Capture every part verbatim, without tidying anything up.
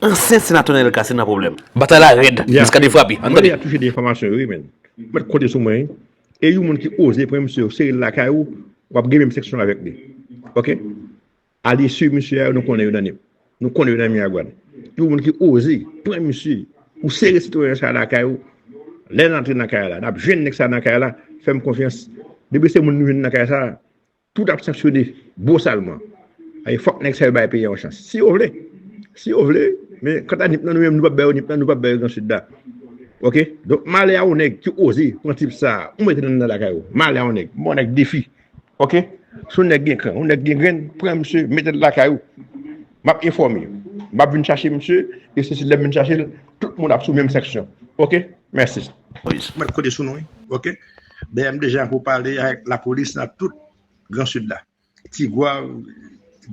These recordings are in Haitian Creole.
Ansyen senatè Nènèl Cassy nan pwoblèm. Batay la rèd. Muscadin frape. Ann tande. Mwen deja touche de enfòmasyon yo, wi, men. Mwen konte sou mwen, wi. E yon moun ki oze pran misye, sere l lakay ou, w ap gen menm seksyon avèk li. Oke? Alye sou misye a, nou konnen yo nan Nip. Nou konnen yo nan Miragwàn. Yon moun ki oze pran misye, ou sere sitwayen sa lakay ou, lè n antre nan kay la, n ap jwenn nèg sa nan kay la, fè m konfyans. Depi se moun nou jwenn nan kay sa, tout ap sanksyone bosalman. Ay, fòk nèg sa yo bay peyi a yon chans. Si yo vle, si yo vle, men kanta Nip nan, nou menm, nou p ap bay yo Nip nan, nou p ap bay yo Gran Sid la. Oke? Donk, malè a yon nèg ki oze pran tip sa, ou mete nan lakay ou. Malè a yon nèg, m ba yon nèg defi. Oke? Si yon nèg gen kran, yon nèg gen grenn, pran misye, mete l lakay ou. M ap enfòme. M ap vin chache misye, e se si lè m vin chache l, tout moun ap sou menm sanksyon. Oke? Mèsi. Mwen kote sou nou, wi. Oke? Dayè, m deja pou pale avèk lapolis nan tout Gran Sid la. Tigwav,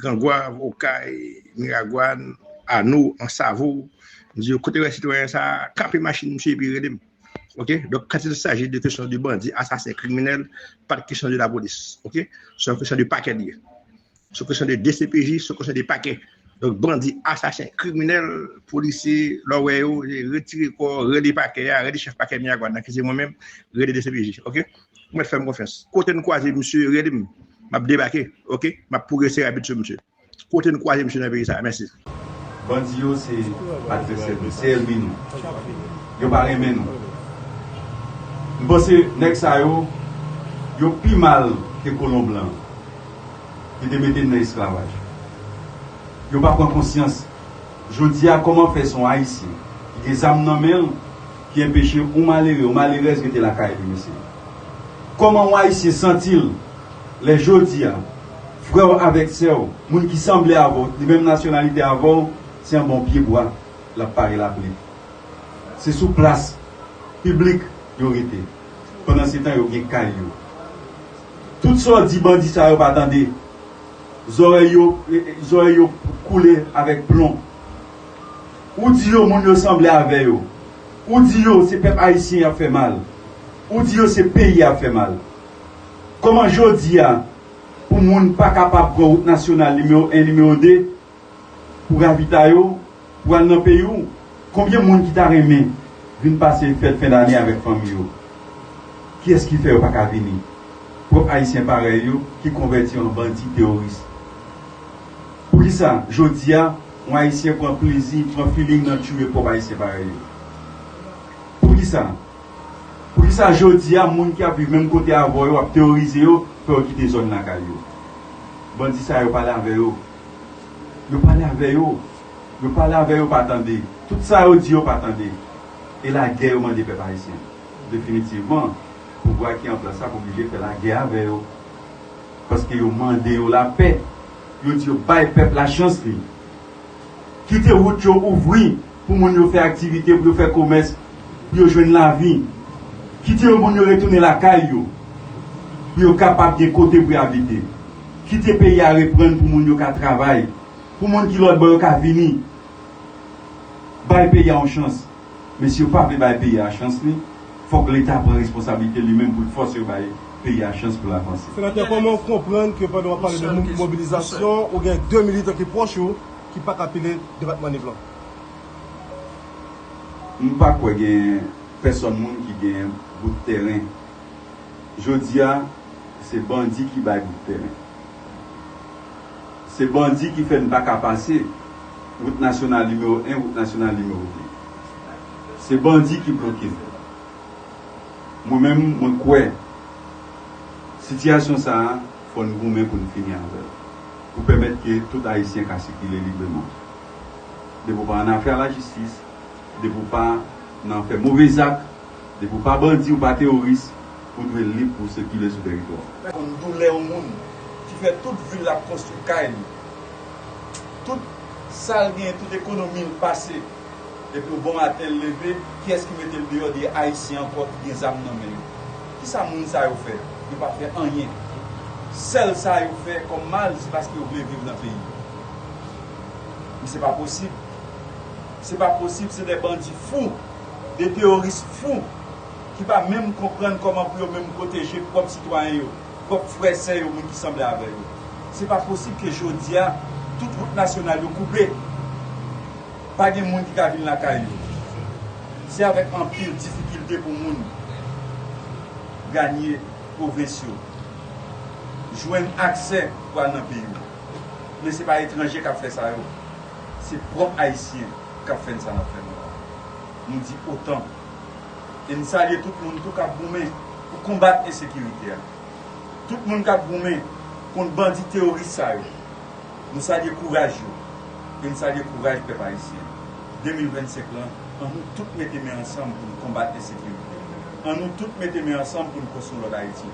Gran Gwav, Okay, Miragwàn, Ano, Ansavo. M di yo, kote wè sitwayen sa a, kanpe machin misye epi rele m. Oke? Donk, quand il s'agit de question de bandi, asasen, kriminèl, pa de kesyon de lapolis. Oke? Se yon kesyon de pakè li ye. Se yon kesyon de D C P J, se yon kesyon de pakè. Donk, bandi, asasen, kriminèl, polisye, lè w wè yo, retire kò, rele pakè a, rele chèf pakè Miragwàn nan, ki se mwen menm, rele D C P J. Oke? Ou mèt fè m konfyans. Kote n kwaze misye, rele m. M ap debake. Oke? M ap pwogrese rapid sou misye. Kote n kwaze misye nan peyi sa a? Mèsi. Bandi yo se advèsè nou, se ènmi nou. Yo pa renmen nou. M panse nèg sa yo, yo pi mal ke kolon blan ki te mete n nan esklavaj. Yo pa pran konsyans. Jodi a, kòman fè se yon Ayisyen ki gen zam nan men l ki enpeche yon malere, yon malerèz rete lakay li, mesye? Kòman yon Ayisyen santi l lè jodi a, frè w avèk sè w, moun ki sanble avè w, li menm nasyonalite avè w, se anba yon pyebwa l ap pare lapli? Se sou plas piblik yo rete. Pandansetan, yo gen kay yo. Tout sa w di bandi sa yo pa tande. Zòrèy yo, zòrèy yo koule avèk plon. Ou di yo moun yo sanble avè yo. Ou di yo se pèp ayisyen y ap fè mal. Ou di yo se peyi y ap fè mal. Kòman jodi a, pou moun pa kapab pran wout nasyonal nimewo en, nimewo de, pou ravitay yo, pou al nan peyi w? Konbyen moun ki ta renmen vin pase fèt fen dane avèk fanmi yo? Kiyès ki fè yo pa ka vini? Pwòp ayisyen parèy yo ki konvèti an bandi teworis. Poukisa, jodi a, yon ayisyen pran plezi, pran feeling nan tiye pwòp ayisyen parèy yo? Poukisa? Poukisa jodi a, moun ki ap viv menm kote avè w yo ap teworize yo, fè yo kite zòn lakay yo? Bandi sa yo pale avè yo. Yo pale avè yo. Yo pale avè yo, pa tande. Tout sa yo di, yo pa tande. E lagè yo mande pèp ayisyen. Definitivman, pouvwa ki an plas la oblije fè lagè avè yo. Paske yo mande yo lapè. Yo di yo bay pèp la chans li. Kite wout yo ouvri pou moun yo fè aktivite, pou yo fè komès, pou yo jwenn lavi. Kite yo moun yo retounen lakay yo, pou yo kapab gen kote pou yo abite. Kite peyi a reprann pou moun yo ka travay, pou moun ki lòt bò yo ka vini. Bay peyi a yon chans. Men si yo pa vle bay peyi a chans li, fòk Leta pran responsablite li menm pou l fòse yo bay peyi a chans pou l avanse. Senatè, kòman w konprann ke pandan w ap pale de mo-, mobilizasyon, ou gen de militan ki pwòch ou ki pa ka pile depatman Nip lan? M pa kwè gen pèsòn moun ki gen bout tèren. Jodi a, se bandi ki bay bout tèren. Se bandi ki fè n pa ka pase wout nasyonal nimewo en, wout nasyonal nimewo de. Se bandi ki bloke n. Mwen menm, mwen kwè, sitiyasyon sa a, fò n goumen pou n fini avè l, pou pèmèt ke tout Ayisyen ka sikile libreman. Depi w pa an afè a lajistis, depi w pa nan fè move zak, depi w pa bandi, w pa teworis, ou dwe lib pou w sikile sou tèritwa w. Konn doulè yon moun ki fè tout vi l ap konstwi kay li, tout sa l genyen, tout ekonomi l pase, epi yon bon maten l leve, kiyès ki mete l deyò de Ayisyen ankò ki gen zam nan men yo? Kisa moun sa yo fè? Yo pa fè anyen. Sèl sa yo fè kòm mal, se paske yo vle viv nan peyi yo. Men se pa posib. Se pa posib, se de bandi fou, de teworis fou, ki pa menm konprann kòman pou yo menm pwoteje pwòp sitwayen yo, pwòp frè sè yo, moun ki sanble avè yo. Se pa posib ke jodi a, tout wout nasyonal yo koupe. Pa gen moun ki ka vin lakay yo. Se avèk anpil difikilte pou moun ganye pwovens yo, jwenn aksè pou al nan peyi yo. Men se pa etranje k ap fè sa yo. Se pwòp Ayisyen k ap fè n sa n ap fè nou la. Nou di otan. E n salye tout moun tou k ap goumen pou konbat ensekirite a. Tout moun k ap goumen kont bandi teworis sa yo. Nou salye kouraj yo. E n salye kouraj pèp ayisyen. De mil vennsenk lan, an nou tout mete men ansanm pou n konbat ensekirite. An nou tout mete men ansanm pou n konstwi yon lòt Ayiti.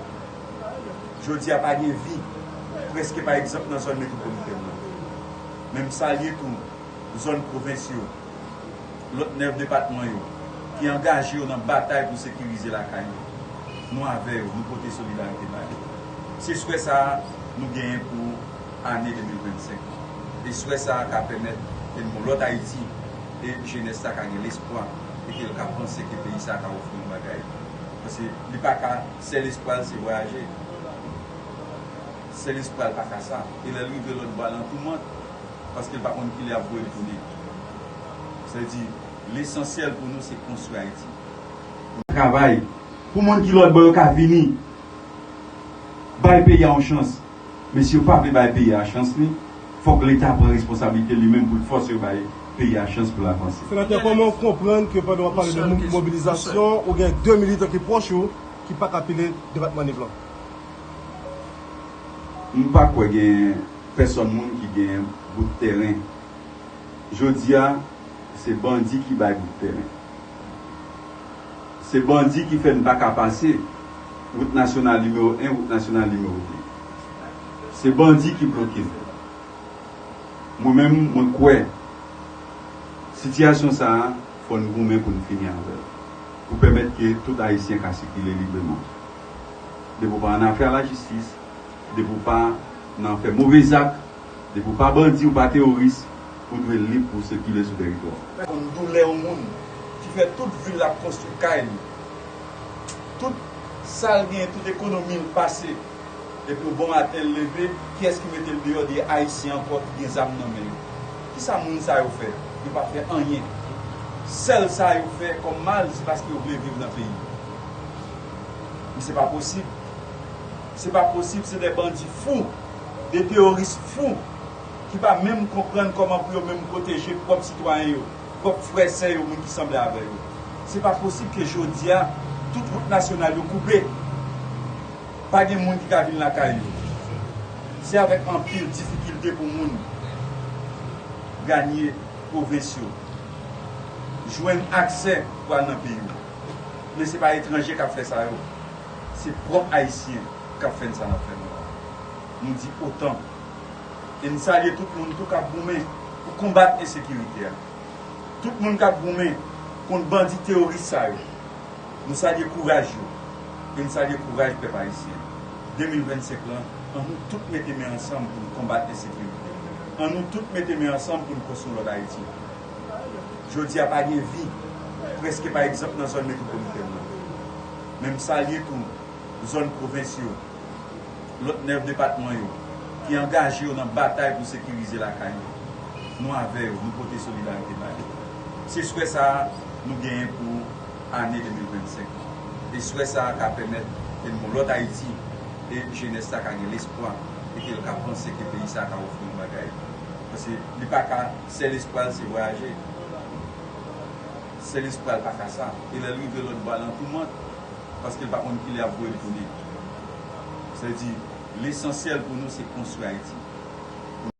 Jodi a pa gen vi prèske pa egzanp nan zòn metwopolitèn nan. Men m salye tou zòn pwovens yo, lòt nèf depatman yo, ki angaje yo nan batay pou sekirize lakay yo. Nou avè yo, nou pote solidarite ba yo. Se swè sa a nou genyen pou ane de mil vennsenk lan. E swè sa a ka pèmèt ke n gon lòt Ayiti, e jenès sa ka gen lespwa, e ke l ka panse ke peyi sa a ka ofri yon bagay. Paske li pa ka, sèl espwa l se vwayaje. Sèl espwa l pa ka sa. E lè l rive lòt bò a, l an toumant, paske l pa konn kilè y ap voye l tounen. Sa vle di, lesansyèl pou nou, se konstwi Ayiti. Travay pou moun ki lòt bò yo ka vini, bay peyi a yon chans. Men si yo pa vle bay peyi a chans li, fòk Leta pran responsablite li menm pou l fòse yo bay peyi a chans pou l avanse. Senatè, kòman w konprann ke pandan w ap pale de mo-, mobilizasyon, ou gen de militan ki pwòch ou ki pa ka pile depatman Nip lan? M pa kwè gen pèsòn moun ki gen bout tèren. Jodi a, se bandi ki bay bout tèren. Se bandi ki fè n pa ka pase wout nasyonal nimewo en, wout nasyonal nimewo de. Se bandi ki bloke n. Mwen menm, mwen kwè sitiyasyon sa a, fò n goumen pou n fini avè l, pou pèmèt ke tout Ayisyen ka sikile libreman. Depi w pa annafè a lajistis, depi w pa nan fè move zak, depi w pa bandi, w pa teworis, ou dwe lib pou w sikile sou tèritwa w. Konn doulè yon moun ki fè tout vi l ap konstwi kay li, tout sa l genyen, tout ekonomi l pase, epi yon bon maten l leve, kiyès ki mete l deyò? De Ayisyen ankò ki gen zam nan men yo. Kisa moun sa yo fè? Yo pa fè anyen. Sèl sa yo fè kòm mal, se paske yo vle viv nan peyi. Men se pa posib. Se pa posib, se de bandi fou, de teworis fou, ki pa menm konprann kòman pou yo menm pwoteje pwòp sitwayen yo, pwòp frè sè yo, moun ki sanble avè yo. Se pa posib ke jodi a, tout wout nasyonal yo koupe. Pa gen moun ki ka vin lakay yo. Se avèk anpil difikilte pou moun ganye pwovens yo, jwenn aksè pou al nan peyi yo. Men se pa etranje k ap fè sa yo. Se pwòp Ayisyen k ap fè n sa n ap fè nou la. Nou di otan. E n salye tout moun tou k ap goumen pou konbat ensekirite a. Tout moun k ap goumen kont bandi teworis sa yo. Nou salye kouraj yo. E n salye kouraj pèp ayisyen. De mil vennsenk lan, an nou tout mete men ansanm pou n konbat ensekirite. An nou tout mete men ansanm pou n konstwi yon lòt Ayiti. Jodi a pa gen vi, prèske pa egzanp nan zòn metwopolitèn nan. Men m salye tou zòn pwovens yo, lòt nèf depatman yo, ki angaje yo nan batay pou sekirize lakay yo. Nou avè yo, nou pote solidarite ba yo. Se swè sa a nou genyen pou ane de mil vennsenk lan. E swè sa a ka pèmèt ke n gon lòt Ayiti, e jenès sa ka gen lespwa, e ke l ka panse ke peyi sa a ka ofri yon bagay. Paske li pa ka, sèl espwa l se vwayaje. Sèl espwa l pa ka sa. E lè l rive lòt bò a, l an toumant, paske l pa konn kilè y ap voye l tounen. Sa vle di, lesansyèl pou nou, se konstwi Ayiti.